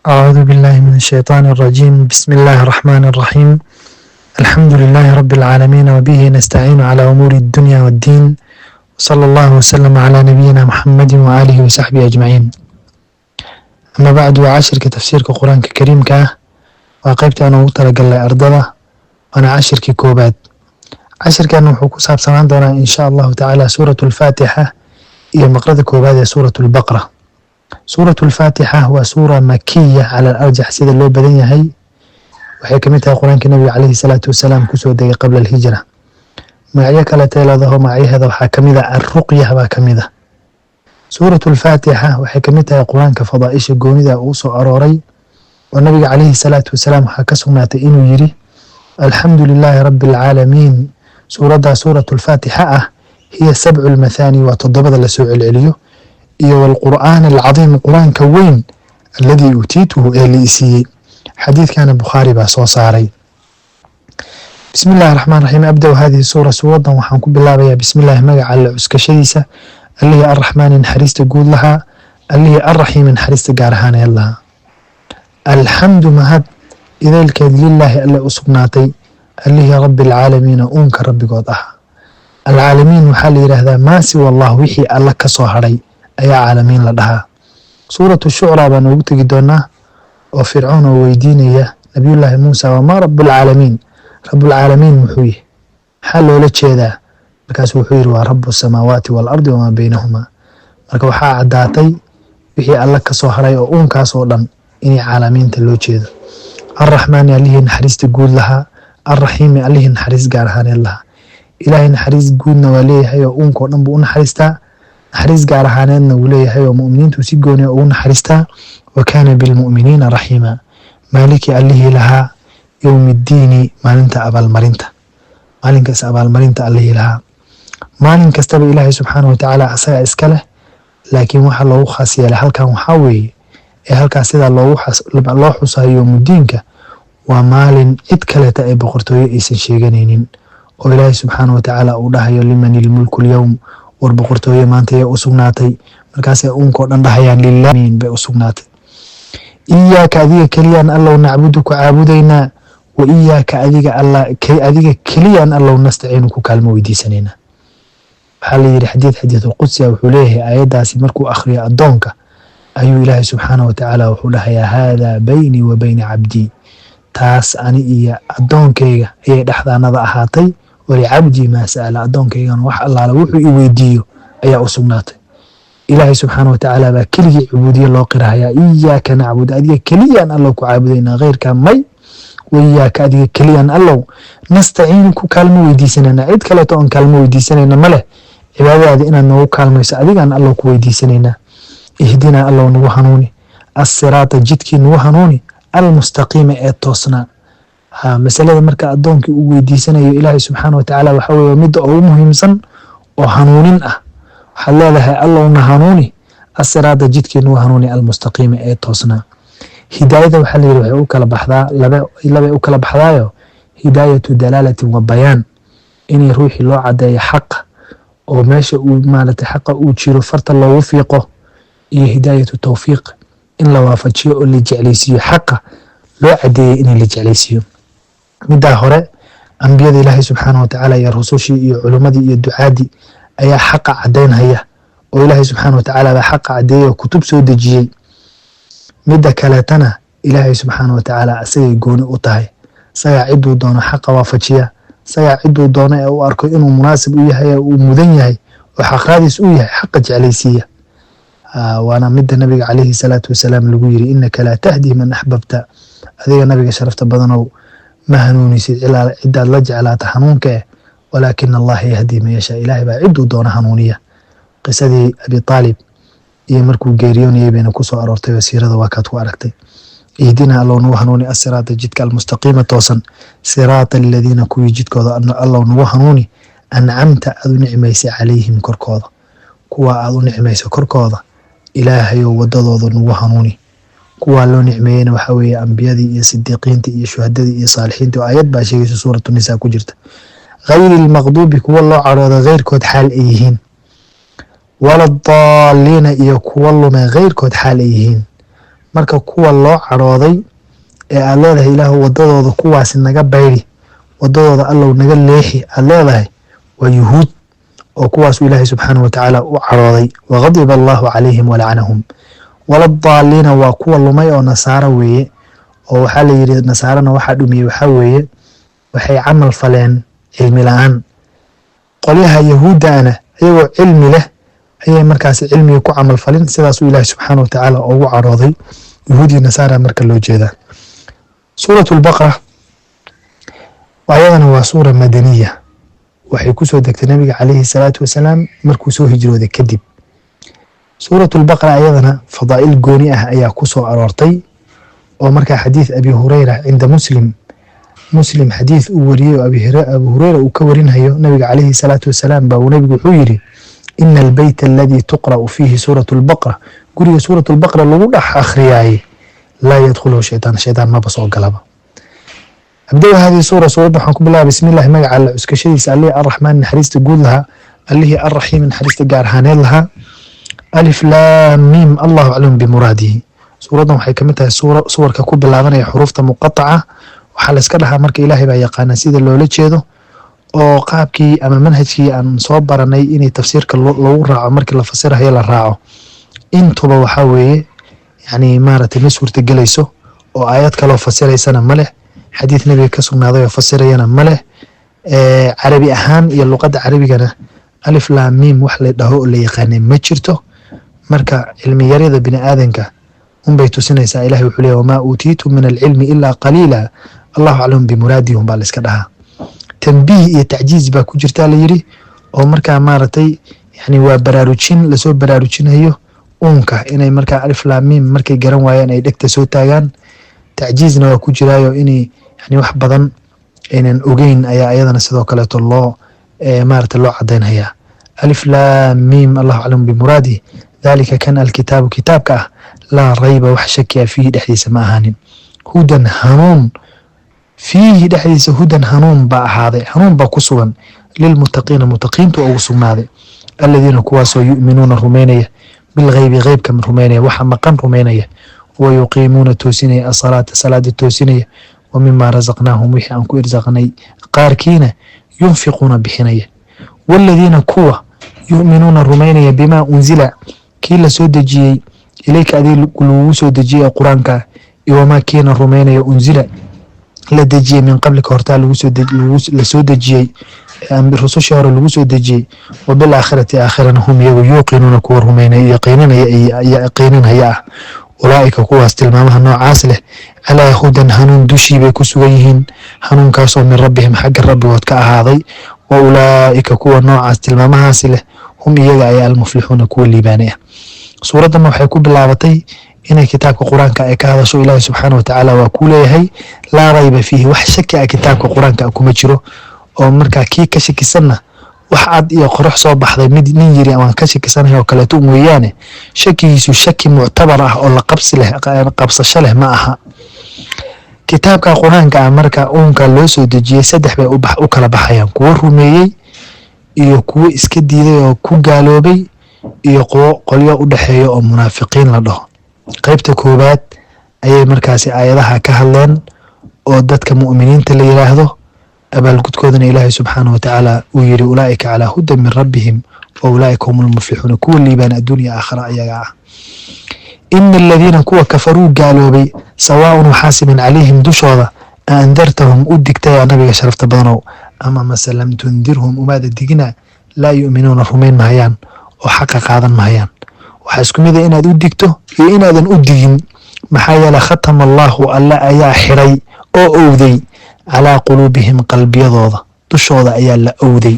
أعوذ بالله من الشيطان الرجيم. بسم الله الرحمن الرحيم. الحمد لله رب العالمين، وبه نستعين على أمور الدنيا والدين، وصلى الله وسلم على نبينا محمد وآله وصحبه أجمعين. أما بعد، waa cashirka tafsiirka Qur-aanka Kariimka ah, waa qaybta aan ugu talagalnay ardada, waana cashirkii koobaad. Cashirkan wuxuu ku saabsanaan doonaa, insha Allahu tacaala, Suurat Alfaatixa iyo maqrada koobaad ee Suurat Albaqra. Suurat Alfaatixa waa suura makiya cala alarjax, sida loo badan yahay. Waxay kamid tahay Qur-aanka Nabiga caleyhi salaatu wasalaam kusoo degay qabla alhijra. Magacyo kale teeladaho, magacyaheeda waxaa kamid a Alruqya baa kamid a. Suurat Alfaatixa waxay kamid tahay Qur-aanka fadaaisha goonida uu soo arooray, oo Nabiga caleyhi salaatu wasalaam waxaa ka sugnaatay inuu yiri: "Alxamdu lilaahi rabbi alcaalamiin." Suuraddaa Suurat Alfaatixa ah hiya sabcu lmathaani, waa toddobada lasoo celceliyo, iyo walqur'aan alcadiim, Qur-aanka weyn, alladii uutiituhu, ee la isiiyey. Xadiidkana Bukhaari baa soo saaray. Bismi illahi raxmaan raxiim. Abdaw hadihi suura, suuradan waxaan ku bilaabayaa, bismillahi, magaca Alle cuskashadiisa, allihii Arraxmaani, naxariista guud lahaa, allihii Arraxiimi, naxariista gaar ahaaneed lahaa. Alxamdu, mahad idaylkeed, lilaahi, Alle u sugnaatay, allihii rabbi alcaalamiina, uunka rabbigood ahaa. Alcaalamiin waxaa la yidhaahdaa maa siwa Allah, wixii Alla ka soo hadhay ayaa caalamiin la dhahaa. Suuratu Shucraa baan noogu tegi doonaa, oo Fircoon oo weydiinaya Nabiyullaahi Muusa: "Wamaa rabbulcaalamiin?" Rabbulcaalamiin muxuu yahay? Maxaa loola jeedaa? Markaasu wuxuu yidhi: "Waa rabu samaawaati waalardi wamaa baynahumaa." Marka waxaa caddaatay wixii Alla ka soo haray oo uunkaas oo dhan inay caalamiinta loo jeedo. Arraxmaani, allihii naxariista guud lahaa, Arraxiimi, allihii naxariis gaar ahaaneed lahaa. Ilaahay naxariis guudna waa leeyahay oo uunkao dhan buu u naxariistaa, naxariis gaar ahaaneedna wuu leeyahay oo mu'miniintu si gooniya ugu naxariistaa. Wa kaana bilmu'miniina raxiima. Maaliki, allihii lahaa, yowmi ddiini, maalinta abaalmarinta, maalinkaas abaalmarinta allihii lahaa. Maalin kastaba Ilaahay subxaana watacaala asaga iska leh, laakiin waxa loogu khaas yeelay halkan waxaa weeye ee halkaas sidaa loo xusayo yowmuddiinka, waa maalin cid kaleeta ay boqortooyo aysan sheeganaynin, oo Ilaahay subxaana watacaala uu dhahayo: "Liman ilmulku lyowm?" War boqortooyo maanta yay u sugnaatay? Markaasay uunkao dhan dhahayaan: "Lilahi bay u sugnaatay." Iyaaka, adiga keliyaan, Allow, nacbudu, ku caabudaynaa, wa iyaaka, adiga Alla, adiga keliyaan, Allow, nastaciinu, ku kaalmo weydiisanaynaa. Waxaa la yidhi xadiid qudsi ah wuxuu leeyahay, aayaddaasi markuu akhriyo addoonka ayuu Ilaahay subxaana watacaala wuxuu dhahayaa: "Haadaa baynii wa bayna cabdii." Taas ani iyo addoonkayga ayay dhexdaanada ahaatay. "Walicabdii maa sa'ala." Addoonkaygana wax allaala wuxuu i weydiiyo ayaa u sugnaatay. Ilaahay subxaana watacaala baa keligii cubuudiye loo qirahayaa. Iyaaka nacbud, adiga keliyaan, Allow, ku caabudaynaa, kheyrkaa may. Waiyaaka, adiga keliyaan, Allow, nastaciinu, ku kaalmo weydiisanayna. Cid kaleeto oon kaalmo weydiisanayna ma leh. Cibaadadaada inaad noogu kaalmayso adigaan, Allow, ku weydiisanaynaa. Ihdinaa, Allow, nagu hanuuni, assiraata, jidkii nagu hanuuni, almustaqiima, ee toosnaa. Ha masalada marka addoonkii uu weydiisanayo Ilaahay subxaana watacaala waxa weye midda ugu muhiimsan oo hanuunin ah. Waxaad leedahay: "Allowna hanuuni, assiraata, jidkii nagu hanuuni, almustaqiima, ee toosnaa." Hidaayada waxaa la yidhi waxay u kala baxdaa laba, labay u kala baxdaayo: hidaayatu dalaalatin wa bayaan, inay ruuxii loo cadeeyo xaqa oo meesha uu maaragtay xaqa uu jiro farta loogu fiiqo, iyo hidaayatu tawfiiq, in la waafajiyo oo la jeclaysiiyo xaqa loo cadeeyey, in la jeclaysiiyo. Middaa hore ambiyada Ilaahay subxaana watacaala iyo rusushii iyo culummadii iyo ducaadii ayaa xaqa cadaynhaya, oo Ilaahay subxaana watacaala baa xaqa cadeeyey oo kutub soo dejiyey. Midda kaleetana Ilaahay subxaana watacaala asagay gooni u tahay. Isagaa ciduu doono xaqa waafajiya, isagaa ciduu doono ee u arko inuu munaasib u yahay ee uu mudan yahay oo xaqraadiis u yahay xaqa jeclaysiiya. Waana midda Nabiga caleyhi salaatu wasalaam lagu yiri: "Inaka laa tahdi man axbabta." Adiga Nabiga sharafta badanow ma hanuunisid cidaad la jeclaata hanuunka eh, "walaakina Allaha yahdi man yashaa." Ilaahay baa ciduu doono hanuuniya. Qisadii Abi Aalib iyo markuu geeriyoonayay bayna kusoo aroortay oo siirada waa kaad ku aragtay. Ihdina, Allow, nagu hanuuni, asiraata, jidka, almustaqiima, toosan, siraata aladiina, kuwii jidkooda, Allow, nagu hanuuni, ancamta, aad u nicmaysay, calayhim, korkooda, kuwa aad u nicmaysay korkooda, Ilaahayow, wadadooda nagu hanuuni. Kuwaa loo nicmeeyeyna waxaa weeye ambiyadii iyo sidiiqiintii iyo shuhadadii iyo saalixiintii, oo aayad baa sheegaysa Suuratu Nisaa ku jirta. Hayri almaqduubi, kuwa loo cadhooda keyrkood xaal ay yihiin, wala daaliina, iyo kuwa lumay keyrkood xaal ay yihiin. Marka kuwa loo cadhooday ee aad leedahay Ilaahu wadadooda kuwaasi naga bayri, wadadooda Allow naga leexi aad leedahay, waa yuhuud, oo kuwaasuu Ilaahay subxaanahu watacaala u cadhooday. Waqadiba Allahu calayhim walacanahum. Waladaaliina waa kuwa lumay oo nasaaro weeye, oo waxaa la yidhi nasaarana waxaa dhumiyey waxaa weeye waxay camal faleen cilmi la-aan. Qolyaha yahuuddaana iyagoo cilmi leh ayay markaasi cilmiga ku camal falin, sidaasuu Ilaahay subxaana watacaala ugu cadhooday yuhuud iyo nasaara marka loo jeedaa. Suuratu Lbaqara ayadana waa suura madaniya, waxay kusoo degtay nabiga calayhi salaatu wasalaam markuu soo hijrooday kadib. Suuratu Lbaqara ayadana fadaa'il gooni ah ayaa kusoo aroortay, oo markaa xadiith Abi Hureyra cinda Muslim, Muslim xadiith uu wariyey oo Abu Hureyra uu ka warinayo nabiga calayhi salaatu wasalaam, baa uu nabigu wuxuu yidhi: ina albeyta aladii tuqra'u fiihi suuratu Lbaqra, guriga suuratu Lbaqra lagu dhex akhriyaayey, laa yadkhuluhu shaytaan, shaytaan maba soo galaba. Abdow hadihi suura, suuradda waxaan ku bilaaba bismillahi, magaca Alle cuskashadiisa, Allihii Arraxmaan naxariista guud lahaa, Allihii Arraxiim naxariista gaar ahaaneed lahaa. Alif laam miim, Allahu aclam bimuraadihi. Suuraddan waxay kamid tahay suwarka ku bilaabanaya xuruufta muqataca. Waxaa la iska dhahaa marka Ilaahay baa yaqaana sida loola jeedo, oo qaabkii ama manhajkii aan soo baranay inay tafsiirka lagu raaco markii la fasirahayo la raaco intuba waxaa weeye yani maaragtay ma suurtagelayso, oo aayad kaloo fasiraysana ma leh, xadiid nabiga ka sugnaaday oo fasirayana ma leh. Carabi ahaan iyo luqadda carabigana alif laam miim wax la dhaho oo la yaqaanay ma jirto. Marka cilmi yarida bini aadanka unbay tusinaysaa. Ilahay wuxuu leeyahy: wamaa uutiitum min alcilmi ilaa qaliila. Allahu aclam bimuraadihi unbaa la iska dhahaa. Tanbiih iyo tacjiiz baa ku jirtaa la yidhi, oo markaa maaragtay yani waa baraarujin lasoo baraarujinayo uunka inay markaa alif laam miim markay garan waayaan ay dhegta soo taagaan. Tacjiizna waa ku jiraayo, inay yani wax badan aynan ogeyn ayaa ayadana sidoo kaleeto loo maaragtay loo cadaynhayaa. Alif laam miim, Allahu aclam bimuraadihi. Dalika kan alkitaabu, kitaabka ah, laa rayba, wax shaki ah, fiihi dhexdiisa ma ahaanin. Hudan, hanuun, fiihi dhexdiisa hudan, hanuun baa ahaaday, hanuun baa ku sugan, lilmutaqiina, mutaqiintu ugu sugnaaday, aladiina kuwaasoo yu'minuuna rumaynaya, bilgheybi, geybka rumaynaya, waxa maqan rumaynaya, wa yuqiimuuna toosinaya, asalaata, salaada toosinaya, wa mimaa rasaqnaahum, wixii aan ku irsaaqnay qaarkiina, yunfiquuna bixinaya, waladiina kuwa yu'minuuna rumaynaya, bimaa unzila, kii lasoo dejiyey, ilayka, adig lagugu soo dejiyey ee qur-aanka, iyo wamaa kiina rumaynaya, unzila la dejiyey, min qablika, hortaa lasoo dejiyey, rusushii hore lagu soo dejiyey, wa bilaakhirati, aakhirana, hum iyagu yuuqinuuna kuwa rumaynaya, yaqiininaya yaqiininaya ah. Ulaa'ika kuwaas tilmaamaha noocaas leh, calaa hudan, hanuun dushii bay ku sugan yihiin, hanuunkaasoo min rabbihim, xagga rabbigood ka ahaaday. Wa ulaa'ika kuwa noocaas tilmaamahaasi leh, hum iyaga ayaa almuflixuuna, kuwa liibaanay ah. Suuraddan waxay ku bilaabatay inay kitaabka qur-aanka ay ka hadasho. Ilaahi subxaana watacaala waa kuu leeyahay: laa rayba fiihi, wax shaki ah kitaabka qur-aanka kuma jiro. Oo markaa kii ka shakisanna wax cad iyo qorax soo baxday mid nin yiri waan ka shakisanahay oo kaleeto mooyaane, shakigiisu shaki muctabar ah oo la qabsi leh, qabsasho leh ma aha. Kitaabka qur-aanka ah marka uunka loo soo dejiyey saddex bay u kala baxayaan: kuwo rumeeyey iyo kuwo iska diiday oo ku gaaloobay iyo kuwo qolyo u dhexeeya oo munaafiqiin la dhaho. Qaybta koowaad ayay markaasi aayadaha ka hadleen, oo dadka mu'miniinta la yiraahdo, abaalgudkoodana Ilaahay subxaana watacaala uu yiri: ulaa'ika calaa hudan min rabbihim wa ulaa'ika hum lmuflixuuna, kuwa liibaan adduunya aakhira ayaga ah. Ina aladiina kuwa kafaruu gaaloobay, sawaaun waxaa siman, calayhim dushooda, a andartahum u digtaya nabiga sharafta badanow, ama mase lam tundirhum umaada digina, laa yu'minuuna rumayn mahayaan oo xaqa qaadan mahayaan. Waxaa isku mid ah inaad u digto iyo inaadan u digin. Maxaa yeele khatama Allahu, Alle ayaa xiray oo owday, calaa quluubihim, qalbiyadooda dushooda ayaa la owday.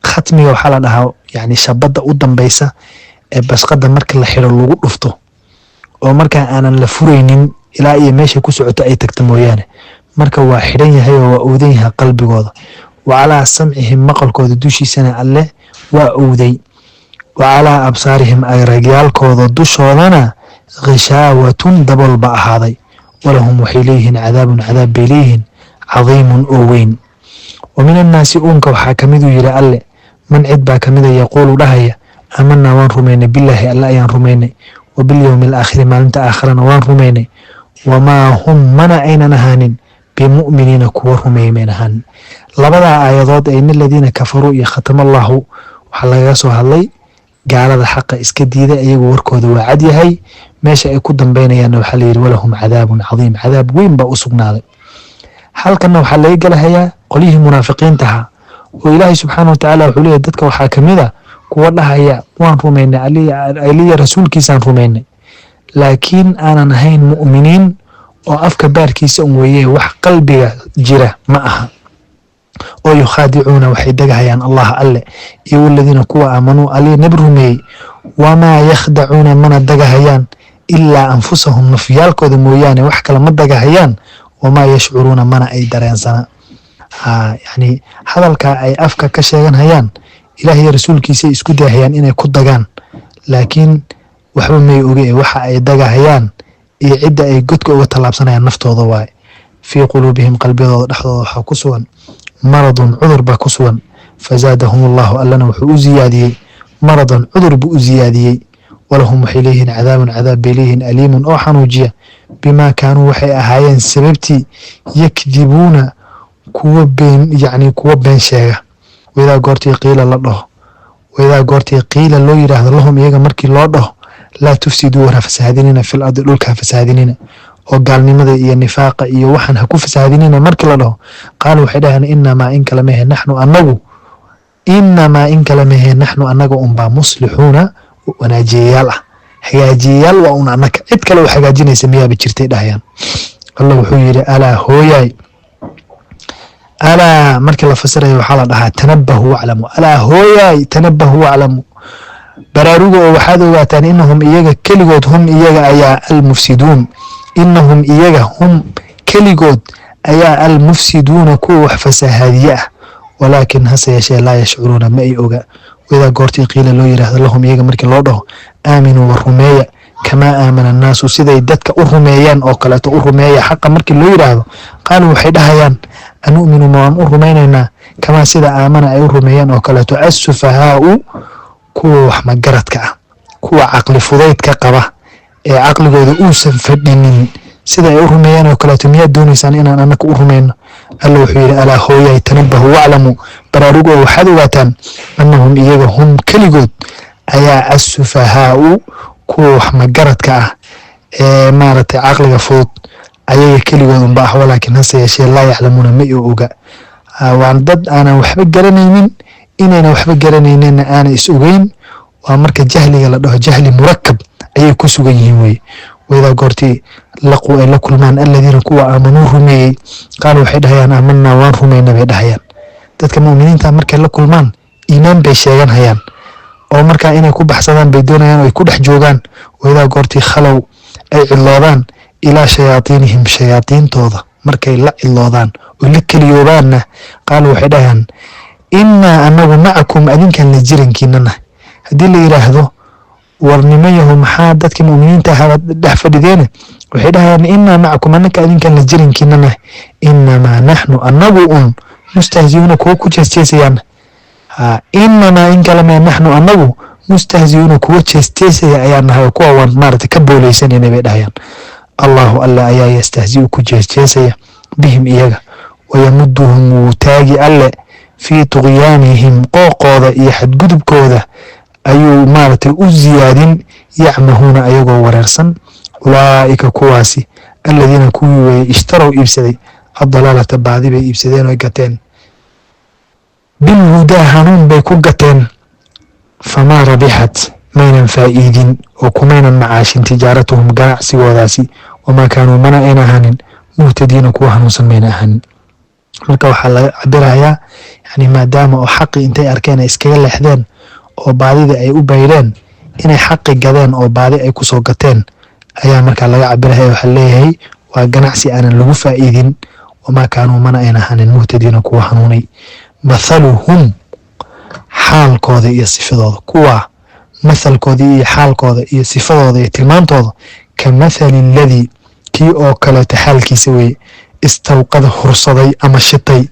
Khatmiga waxaa la dhahaa yani shabadda u dambaysa ee bashqada marka la xiro lagu dhufto, oo markaa aanan la furaynin ilaa iyo meesha ku socoto ay tagto mooyaane. Marka waa xidhan yahay oo waa owdan yahay qalbigooda. Wa calaa samcihim, maqalkooda dushiisana Alle waa owday. Wa calaa absaarihim, aragyaalkooda dushoodana, ghishaawatun, dabool ba ahaaday. Walahum, waxay leeyihiin, cadaabun, cadaab bay leeyihiin, cadiimun, oo weyn. Wa min annaasi, uunka waxaa kamiduu yidhi Alle, man cid baa kamida, yaquulu dhahaya: aamanaa, waan rumaynay, bilaahi, Alle ayaan rumaynay, wa Wa bilyowmi alaakhiri, maalinta aakharana waan rumaynay. Wamaa hum, mana aynan ahaanin, bimu'miniina, kuwa rumeeyay mayna ahaanin. Labadaa aayadood ee in aladiina kafaruu iyo khatama Allahu waxaa lagaga soo hadlay gaalada xaqa iska diiday. Iyagu warkooda waa cad yahay, meesha ay ku dambaynayaanna waxaa layidhi walahum cadaabun cadiim, cadaab weyn baa u sugnaaday. Halkanna waxaa laga gelahayaa qolyihii munaafiqiintaha oo Ilaahay subxaana watacaala wuxuu leeyahy dadka waxaa kamid a kuwa dhahaya waan rumaynay, Aliya rasuulkiisaan rumaynay, laakiin aanan ahayn mu'miniin oo afka baarkiisa un weeye, wax qalbiga jira ma aha. Oo yukhaadicuuna, waxay dagahayaan Allah, alle, iyo waladiina, kuwa aamanuu, Aliya nabi rumeeyey. Wamaa yakhdacuuna, mana dagahayaan, ilaa anfusahum, nafyaalkooda mooyaane wax kale ma dagahayaan. Wamaa yashcuruuna, mana ay dareensana. Yani hadalka ay afka ka sheeganhayaan Ilaah iyo rasuulkiisay isku daahayaan inay ku dagaan, laakiin waxba may oge waxa ay dagahayaan iyo cidda ay godka uga tallaabsanayaan naftooda waaye. Fii quluubihim, qalbiyadooda dhexdooda waxaa ku sugan maradun, cudur baa ku sugan. Fazaadahum Allahu, allana wuxuu u ziyaadiyey, maradan, cudur buu u ziyaadiyey. Walahum, waxay leeyihiin, cadaabun, cadaab bay leeyihiin, aliimun, oo xanuujiya, bimaa kaanuu, waxay ahaayeen sababtii, yakdibuuna, kuwa been, yacni kuwa been sheega. Waidaa goortii qiila la dhaho, waidaa goortii qiila loo yidhaahdo lahum, iyaga markii loo dhaho, laa tufsiduu, war ha fasahaadinina, fil ardi, dhulka ha fasahaadinina oo gaalnimada iyo nifaaqa iyo waxaan ha ku fasahaadinina markii la dhaho, qaaluu, waxay dhaheen, inamaa, in kale mehe, naxnu anagu, inamaa, in kale mehe, naxnu, annaga unbaa, muslixuuna, wanaajiyayaal ah, hagaajiyayaal waa un annaga, cid kale oo hagaajinaysa miyaaba jirtay dhahayaan. Allah wuxuu yidhi alaa hooyaay. Alaa markii la fasirayo waxaa la dhahaa tanabahu waclamu. Alaa hooyaay, tanabahu waclamu, baraaruga oo waxaad ogaataan, inahum, iyaga keligood, hum, iyaga ayaa, almufsiduun, inahum, iyaga, hum, keligood ayaa, almufsiduuna, kuwa wax fasahaadiye ah. Walaakin, hase yeeshee, laa yashcuruuna, ma ay oga. Waidaa goortii qiila loo yidhaahdo lahum, iyaga markii loo dhaho, aaminuu, war rumeeya, kamaa aamana annaasu, siday dadka u rumeeyaan oo kaleeto u rumeeya xaqa markii loo yidhaahdo, qaaluu, waxay dhahayaan, anu'minu, ma waan u rumaynaynaa, kamaa, sida, aamana, ay u rumeeyaan oo kaleeto, assufahaau, kuwa wax magaradka ah, kuwa caqli fudaydka qaba ee caqligooda uusan fadhinin, sida ay u rumeeyaan oo kaleeto miyaad doonaysaan inaan anaka u rumayno? Alla wuxuu yidhi alaa hooyahay, tanabahu waclamu, baraarugo oo waxaad ogaataan, annahum, iyaga, hum, keligood ayaa, assufahaau, kuwa wax magaradka ah ee maaragtay caqliga fudud, ayaga keligood unba ah. Walaakin, hase yeeshee, laa yaclamuuna, ma i oga. Waan dad aanan waxba garanaynin, inayna waxba garanayninna aanay is ogeyn. Waa marka jahliga la dhaho jahli murakab ayay ku sugan yihiin weye. Waidaa goortii laquu, ay la kulmaan, aladiina, kuwa, aamanuu, rumeeyey, qaaluu, waxay dhahayaan, aamanaa, waan rumayna bay dhahayaan. Dadka mu'miniinta markay la kulmaan iimaan bay sheeganhayaan oo markaa inay ku baxsadaan bay doonayaan oo ay ku dhex joogaan. Waidaa goortii khalow, ay cidloodaan, ilaa shayaatiinihim, shayaatiintooda markay la cidloodaan oo la keliyoobaanna, qaaluu, waxay dhahayaan, innaa, anagu, macakum, adinkan la jirankiinana. Haddii la yidhaahdo war niman yahu, maxaa dadkii mu'miniinta ahaa dhex fadhideene? Waxay dhahayaan, innaa macakum, annaka adinkan la jirankiinana, inamaa naxnu, annagu un, mustahziuuna, kuwa ku jeesjeesayaan. Inamaa, in kale mee, naxnu, annagu, mustahziuuna, kuwa jeesjeesaya ayaan nahay oo kuwa waan maaragtay ka booleysanayna bay dhahayaan. Allahu, alla ayaa, yastahziu, ku jeesjeesaya, bihim, iyaga, wayamuduhum, wuu taagi alle, fii tuqyaanihim, qooqooda iyo xadgudubkooda ayuu maaragtay u ziyaadin, yacmahuuna, ayagoo wareersan. Ulaa'ika, kuwaasi, aladiina, kuwii weeye, ishtarow, iibsaday, addalaalata, baadi bay iibsadeen oy gateen, bilhudaa, hanuun bay ku gateen. Famaa rabixat, maynan faa'iidin oo kumaynan macaashin, tijaaratuhum, ganacsigoodaasi. Wamaa kaanuu, mana ayna ahanin, muhtadiina, kuwa hanuunsan mayna ahanin. Marka waxaa laga cabirayaa yani maadaama oo xaqii intay arkeen ay iskaga leexdeen oo baadida ay u baydheen, inay xaqi gadeen oo baadi ay kusoo gateen ayaa markaa laga cabiraya. Waxaa leeyahay waa ganacsi aanan lagu faa'iidin. Wamaa kaanuu, mana ayna ahanin, muhtadiina, kuwa hanuunay. Mathaluhum, xaalkooda iyo sifadooda, kuwa mathalkooda iyo xaalkooda iyo sifadooda iyo tilmaantooda, ka mathali aladii, kii oo kaleeto xaalkiisa weeye, istawqada, hursaday ama shitay,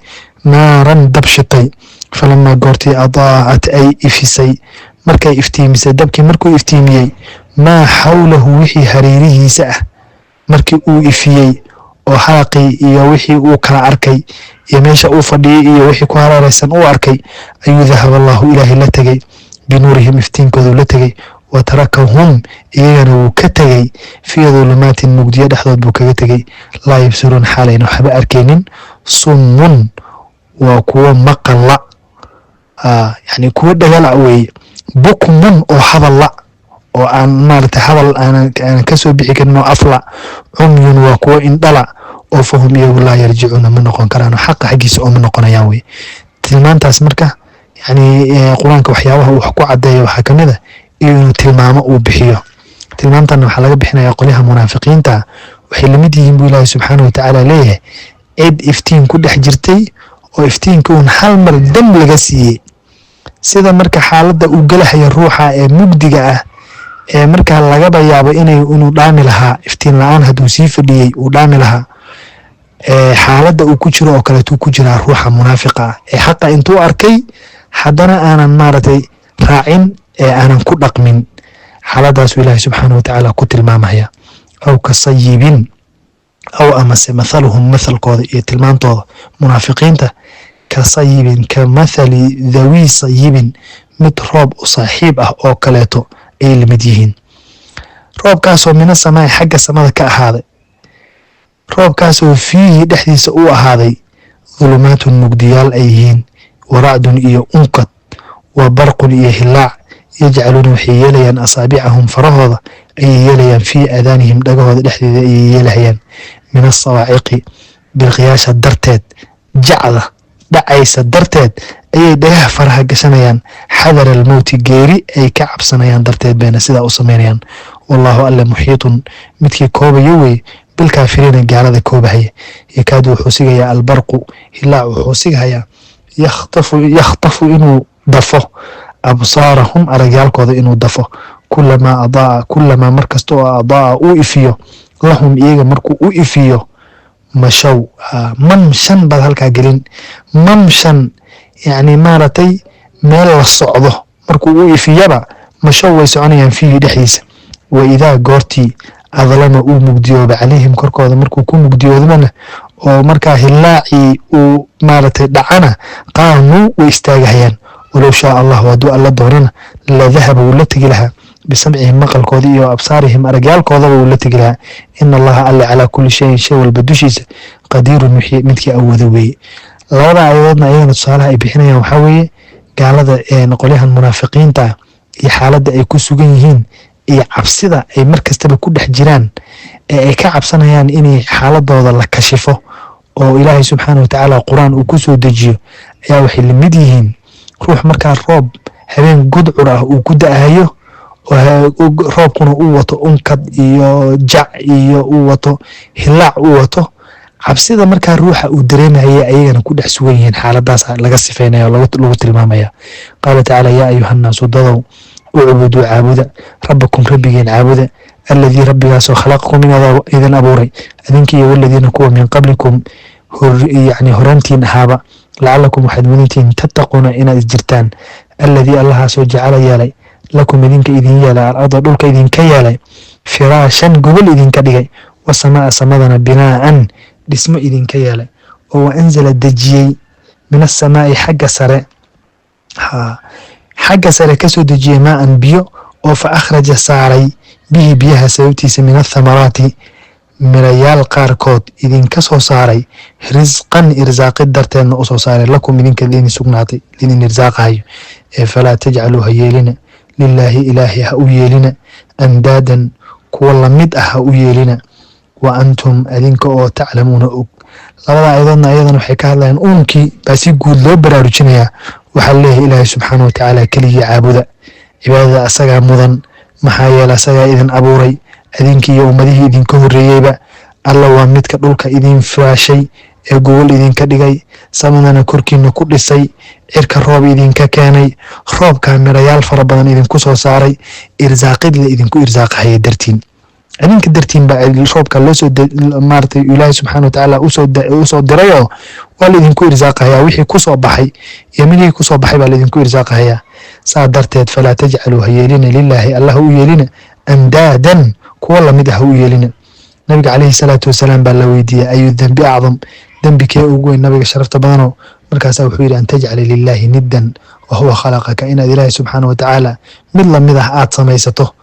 naaran, dab shitay. Falamaa goortii adaa'at, ay ifisay, markay iftiimisay dabkii, markuu iftiimiyey, Maa xawlahu, wixii hareerihiisa ah, markii uu ifiyey oo xalaqii iyo wixii uu kala arkay iyo meesha uu fadhiyey iyo wixii ku hareeraysan uu arkay, ayuu dahaba Allahu, Ilaahay la tegey, binuurihim, iftiinkoodu la tegey, wa tarakahum, iyagana wuu ka tegey, fii dulumaatin, mugdiyo dhexdood buu kaga tegey, laa yubsiruun, xaalayna waxba arkaynin, summun, waa kuwo maqalla, yani kuwo dhagala weeye, bukmun, oo hadalla oo aan maaragtay hadal aanan kasoo bixi karin oo afla, cumyun, waa kuwo indhala oo, fahum, iyagu, laa yarjicuuna, ma noqon karaan oo xaqa xaggiisa ooma noqonayaan wey. Tilmaantaas marka, yani Qur-aanka waxyaabaha uu wax ku caddeeyo waxaa kamid a iyo inuu tilmaamo uu bixiyo. Tilmaamtanna waxaa laga bixinaya qolyaha munaafiqiinta. Waxay lamid yihiin buu Ilaahay subxaana watacaala leeyahay cid iftiin ku dhex jirtay oo iftiinka uun hal mar dam laga siiyey. Sida marka xaaladda uu gelahayo ruuxa ee mugdiga ah ee markaa lagaba yaabo inuu dhaami lahaa iftiin la-aan hadduu sii fadhiyey uu dhaami lahaa, xaaladda uu ku jiro oo kaleetuu ku jiraa ruuxa munaafiqa ah ee xaqa intuu arkay haddana aanan maaragtay raacin ee aanan ku dhaqmin. Xaaladdaasuu Ilaahay subxaana watacaala ku tilmaamaya. Aw ka sayibin, aw amase mathaluhum, mathalkooda iyo tilmaantooda munaafiqiinta, ka sayibin, ka mathali dhawii sayibin, mid roob u saaxiib ah oo kaleeto ay lamid yihiin, roobkaasoo mina samaai, xagga samada ka ahaaday, roobkaasoo fiihi, dhexdiisa u ahaaday, dhulumaatun, mugdiyaal ay yihiin, waracdun, iyo unkad, wa barqun, iyo hilaac, yajcaluuna, waxay yeelayaan, asaabicahum, farahooda ayay yeelayaan, fii aadaanihim, dhagahooda dhexdeeda ayay yeelahayaan, min asawaaciqi, bilqiyaasha darteed, jacda dhacaysa darteed ayay dhagaha faraha gashanayaan, xadara almowti, geeri ay ka cabsanayaan darteed bayna sidaa u samaynayaan. Wallaahu, Alle, muxiitun, midkii koobayo wey, bilkaafiriina, gaalada koobahaya. Yakaadu, wuxuu sigayaa, albarqu, hilaac wuxuu sigahayaa, yakhtafu, inuu dafo, absaarahum, aragyaalkooda inuu dafo, kulamaa adaa, kulamaa, markasta oo adaa, uu ifiyo, lahum, iyaga markuu u ifiyo, mashow. Mamshan baad halkaa gelin, mamshan, yacni maaragtay meel la socdo markuu u ifiyaba, mashow, way soconayaan, fiihi, dhexdiisa. Wa idaa, goortii, adlama, uu mugdiyooba, calayhim, korkooda markuu ku mugdiyoodmana oo markaa hilaacii uu maaragtay dhacana, qaamuu, way istaagahayaan. Walow shaa Allahu, hadduu Alla doonana, la dahaba, wuu la tegi lahaa, bisamcihim, maqalkooda, iyo absaarihim, aragyaalkoodaba wuu la tegi lahaa. Ina Allaha, Alle, calaa kulli shayin, shay walba dushiisa, qadiirun, midkii awooda weeye. Labada aayadoodna ayagana tusaalaha ay bixinayaan waxaa weeye gaalada, qolyahan munaafiqiinta iyo xaaladda ay ku sugan yihiin iyo cabsida ay mar kastaba ku dhex jiraan ee ay ka cabsanayaan inay xaaladooda la kashifo oo Ilaahay subxaana watacaala Qur-aan uu ku soo dejiyo, ayaa waxay lamid yihiin ruux markaa roob habeen gudcur ah uu ku da-ayo oo roobkuna uu wato unkad iyo jac iyo uu wato hilaac uu wato. Cabsida markaa ruuxa uu dareemaya ayagana ku dhex sugan yihiin, xaaladaas laga sifeynaya oo lagu tilmaamaya. Qaala tacaala: yaa ayuha nnaasu, dadow, ucbuduu, caabuda, rabbakum, rabbigiin caabuda, alladii, rabbigaasoo, khalaqakum, idin abuuray adinka iyo waladiina, kuwa, min qablikum, yani horaantiin ahaaba, lacalakum, waxaad mudantihiin, tattaquuna, inaad isjirtaan. Alladii, Allahaasoo, jacala, yeelay, lakum, idinka idin yeelay, alarda, dhulka idinka yeelay, firaashan, gogol idinka dhigay, wasamaa, samadana, binaa'an, dhismo idinka yeelay, oo wa anzala, dejiyey, min asamaa'i, xagga sare, xagga sare kasoo dejiyey, maaan, biyo, oo fa akhraja, saaray, bihi, biyaha sababtiisa, min athamaraati, mirayaal qaarkood idinka soo saaray, risqan, irsaaqid darteedna usoo saaray, lakum, idinka idin sugnaatay, lidin irsaaqahayo. Ee falaa tajcaluu, ha yeelina, lilaahi, Ilaahi ha u yeelina, andaadan, kuwa lamid ah ha u yeelina, wa antum, adinka oo, taclamuuna, og. Labada aayadoodna ayadana waxay ka hadlayaan uunkii baa si guud loo baraarujinayaa. Waxaa leeyahay Ilaahay subxaana watacaala keligii caabuda, cibaadada asagaa mudan, maxaa yeele asagaa idin abuuray adinkii iyo ummadihii idinka horreeyeyba. Alla waa midka dhulka idin firaashay ee gogol idinka dhigay, samadana korkiina ku dhisay, cirka roob idinka keenay, roobkaa mirayaal fara badan idinku soo saaray, irsaaqid la idinku irsaaqahaya dartiin, adinka dartiin baa roobka loosoo maaratay Ilaahay subxaana watacaala usoo dirayoo waa laidinku irsaaqahayaa. Wixii kusoo baxay iyo midhihii kusoo baxay baa laidinku irsaaqahayaa. Saa darteed falaa tajcaluu, ha yeelina, lilaahi, Allah u yeelina, Andaadan, kuwa lamid ah ha u yeelina. Nabiga calayhi salaatu wasalaam baa la weydiiyey: "Ayu dembi acdam?" Dembi kee ugu weyn, nabiga sharafta badano? Markaasaa wuxuu yidhi: "An tajcala lilaahi niddan wa huwa khalaqaka," inaad Ilaahay subxaana watacaala mid lamid ah aad samaysato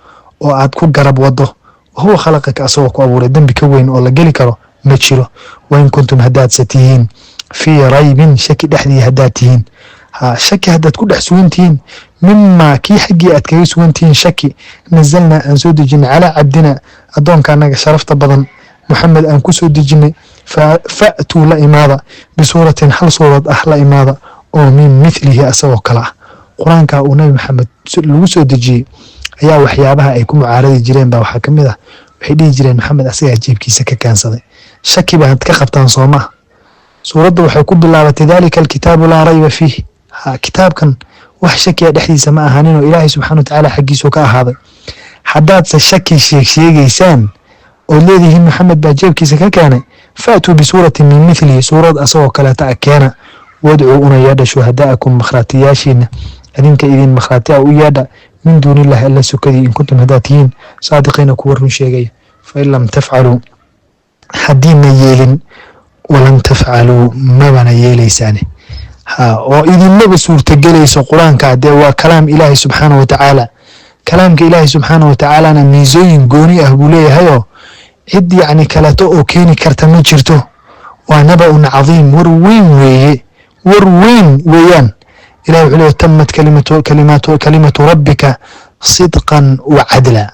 oo aad ku garab wado, wahuwa khalaqaka, asagoo ku abuuray. Dembi ka weyn oo la geli karo ma jiro. Wain kuntum, haddaadse tihiin, fii raybin, shaki dhexdii haddaad tihiin, ha shaki haddaad ku dhex sugan tihiin, mimaa kii xaggii aad kaga sugan tihiin shaki, nazalnaa, aan soo dejinay, calaa cabdina, addoonka annaga sharafta badan Muxamed aan ku soo dejinay, fa'tuu, la imaada, bisuuratin, hal suurad ah la imaada oo min mithlihi, asagoo kale ah. Qur-aanka uu Nabi Maxamed lagu soo dejiyey ayaa waxyaabaha ay ku mucaaradi jireen baa waxaa kamid ah, waxay dhihi jireen Maxamed asagaa jeebkiisa ka keensaday. Shaki baad ka qabtaan, soo ma? Suuradda waxay ku bilaabatay: "Dalika alkitaabu laa rayba fiih." Ha, kitaabkan wax shakiya dhexdiisa ma ahaaninoo Ilaahay subxana watacaala xaggiisuu ka ahaaday. Haddaadse shaki sheegsheegaysaan ood leedihiin Maxamed baa jeebkiisa ka keenay, faatuu bisuuratin min mithlihi, suurad asagoo kaleeta a keena, wadcuu, una yeedha, shuhadaa'akum, makhraatiyaashiina adinka idin makhraati a u yeedha, min duunillahi, Alla sukadii, in kuntum, haddaad tihiin, saadiqiina, kuwa run sheegaya. Fain lam tafcaluu, haddiina yeelin, walan tafcaluu, mabana yeelaysaane, ha oo idinmaba suurtagelayso. Qur-aanka dee waa kalaam Ilaahay subxaana wa tacaala. Kalaamka Ilaahay subxaana wa tacaalana miisooyin gooni ah buu leeyahayoo cid yacni kaleeto oo keeni karta ma jirto. Waa naba-un cadiim, war weyn weeye, war weyn weeyaan. Ilahi wuxuu leeyahy: "Tamat kalimatu rabbika sidqan wa cadla."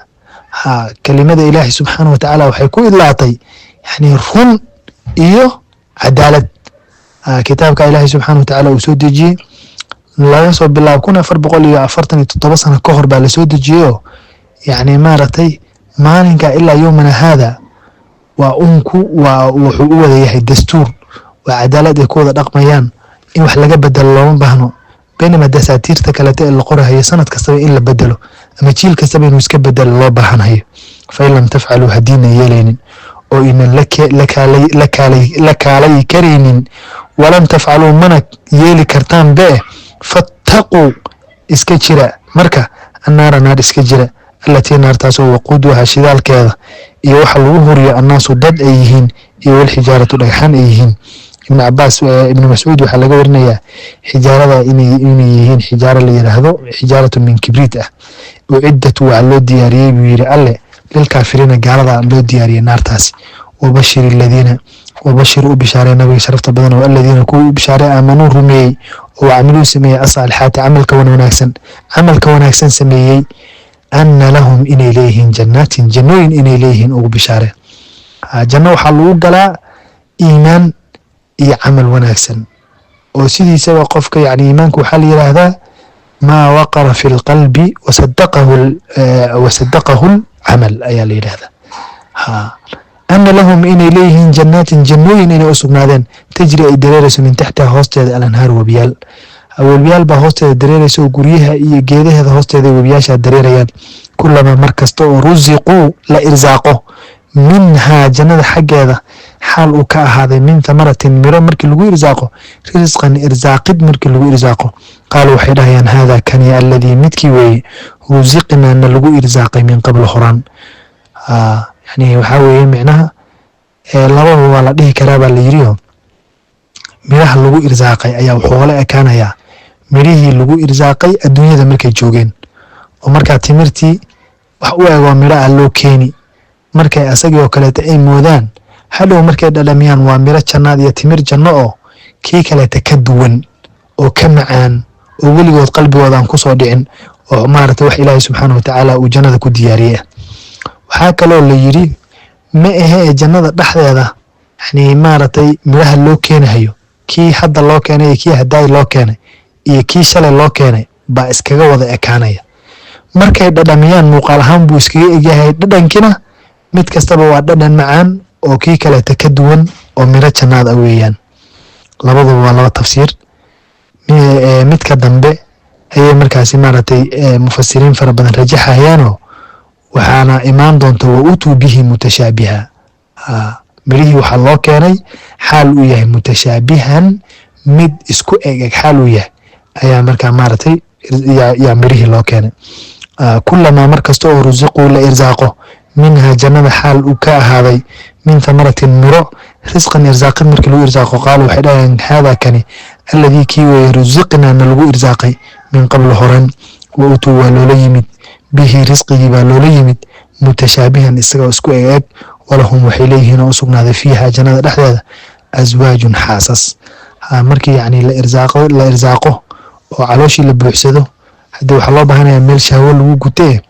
Ha, kelimada Ilaahay subxaana wa tacaala waxay ku idlaatay yani run iyo cadaalad. Kitaabka Ilaahay subxaana wa tacaala uu soo dejiyey laga soo bilaabo 1447 sano ka hor baa lasoo dejiyey oo yacni maaragtay maalinka ilaa yowmana haada waa unku waa wuxuu u wada yahay dastuur, waa cadaalad ay ku wada dhaqmayaan. In wax laga bedelo looma baahno, baynama dasaatiirta kalete ee la qorahayo sanad kastaba in la bedelo ama jiil kastaba inuu iska bedelo loo baahanhayo. Fain lam tafcaluu, haddiina yeelaynin oo inan la kaalay karaynin, walam tafcaluu, mana yeeli kartaan bee, fattaquu, iska jira marka, annaara, naar iska jira, allatii, naartaasoo, waquuduha, shidaalkeeda iyo waxa lagu huriyo, annaasu, dad ay yihiin, iyo walxijaaratu, dhagxaan ay yihiin. Ibn Cabaas, Ibnu Mascuud waxaa laga warinayaa xijaarada inay yihiin xijaaro la yiraahdo xijaaratu min kibriit ah. Uciddat, waa loo diyaariyey buu yiri Alle, lilkaafiriina, gaalada loo diyaariyey naartaasi. Wabashir aladiina, wabashir, u bishaaree nabiga sharafta badan oo, aladiina, kuwa u bishaaree, aamanuu, rumeeyey, oo camiluu, sameeyey, asaalixaati, camalka wanaagsan, camalka wanaagsan sameeyey, ana lahum, inay leeyihiin, jannaatin, jannooyin inay leeyihiin ugu bishaaree. Janno waxaa lagu galaa iimaan iyo camal wanaagsan oo sidiisaba qofka yani iimaanku waxaa la yiraahdaa maa waqara fi lqalbi wasadaqahu lcamal ayaa la yidhahdaa. Ha, ana lahum, inay leeyihiin, jannaatin, jannooyin inay u sugnaadeen, tajri, ay dareerayso, min taxtiha, hoosteeda, alanhaar, webiyaal. Webiyaal baa hoosteeda dareeraysa oo guryaha iyo geedaheeda hoosteeda webiyaasha dareerayaan. Kulamaa, mar kasta oo, rusiquu, la irsaaqo, minhaa, jannada xaggeeda xaal uu ka ahaaday, min thamaratin, miro markii lagu irsaaqo, risqan, irsaaqid markii lagu irsaaqo, qaaluu, waxay dhahayaan: "Haadaa, kani, alladii, midkii weeye, rusiqnaa, na lagu irsaaqay, min qabl, horaan." Yani waxaa weeye micnaha lababa waa la dhihi karaa baa la yiriyo. Miraha lagu irsaaqay ayaa wuxuu la ekaanayaa mirihii lagu irsaaqay adduunyada markay joogeen, oo markaa timirtii wax u egoo midho ah loo keeni, markay asagii oo kaleeta ay moodaan, hadhow markay dhadhamiyaan waa miro jannaad iyo timir janno oo kii kaleeta ka duwan oo ka macaan oo weligood qalbigooda aan kusoo dhicin, oo maaragtay wax Ilaahay subxaana watacaala uu jannada ku diyaariyey ah. Waxaa kaloo la yidhi ma ahe ee jannada dhexdeeda yani maaragtay midhaha loo keenahayo, kii hadda loo keenay iyo kii hadaay loo keenay iyo kii shalay loo keenay baa iskaga wada ekaanaya. Markay dhadhamiyaan muuqaal ahaan buu iskaga egyahay, dhadhankina mid kastaba waa dhadhan macaan oo kii kaleeta ka duwan oo miro jannaad ah weeyaan. Labaduba waa laba tafsiir. Midka dambe ayay markaasi maaragtay mufasiriin fara badan rajaxayaanoo waxaana imaan doonta: "Wa utuu bihi mutashaabiha." Mirihii waxaa loo keenay xaal uu yahay mutashaabihan, mid isku eg eg xaal uu yahay ayaa markaa maaragtay yaa mirihii loo keenay. Kulamaa, mar kasta oo rusiquu, la irsaaqo, minha, jannada xaal uu ka ahaaday, min thamaratin, miro, risqan, irsaaqid markii lagu irsaaqo, qaalu, waxay dhahayaan, haadaa, kani, alladii, kii weeye, rusiqnaa, na lagu irsaaqay, min qablu, horan. Wa utuu, waa loola yimid, bihi, risqigii baa loola yimid, mutashaabihan, isagoo isku eg eg. Walahum, waxay leeyihiin oo u sugnaaday, fiiha, jannada dhexdeeda, aswaajun, xaasas. Markii yacni la irsaaqo, la irsaaqo oo calooshii la buuxsado, haddii waxaa loo baahanaya meel shahwo lagu gutee,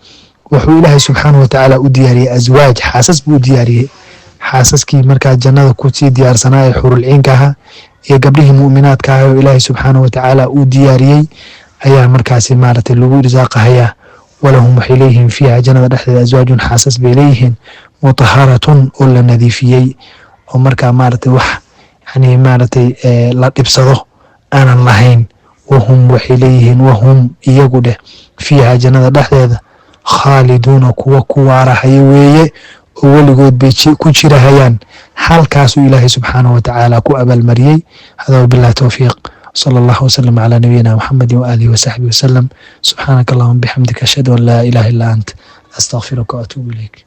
wuxuu Ilaahay subxaanahu watacaala u diyaariyey aswaaj, xaasas buu u diyaariyey. Xaasaskii markaa jannada kusii diyaarsanaa ee xurulciinka ahaa iyo gabdhihii mu'minaadka ahaa oo Ilaahay subxaanahu watacaala uu diyaariyey ayaa markaasi maaragtay lagu irsaaqahayaa. Walahum, waxay leeyihiin, fiiha, jannada dhexdeeda, aswaajun, xaasas bay leeyihiin, mutaharatun, oo la nadiifiyey, oo markaa maaragtay wax yani maaragtay la dhibsado aanan lahayn. Wahum, waxay leeyihiin, wahum, iyagu dheh, fiiha, jannada dhexdeeda, khaaliduuna, kuwa ku waarahaya weeye oo weligood bay ku jirahayaan. Halkaasuu Ilaahay subxaanahu watacaala ku abaalmariyey. Hada wabillahi towfiiq. Sala allahu wasalam calaa nabiyina Muxamedi waaalihi wasaxbihi wasalam. Subxaanaka allahuma bixamdika, ashhadu an laa ilaha illa ant, astaqfiruka waatuubu ilayk.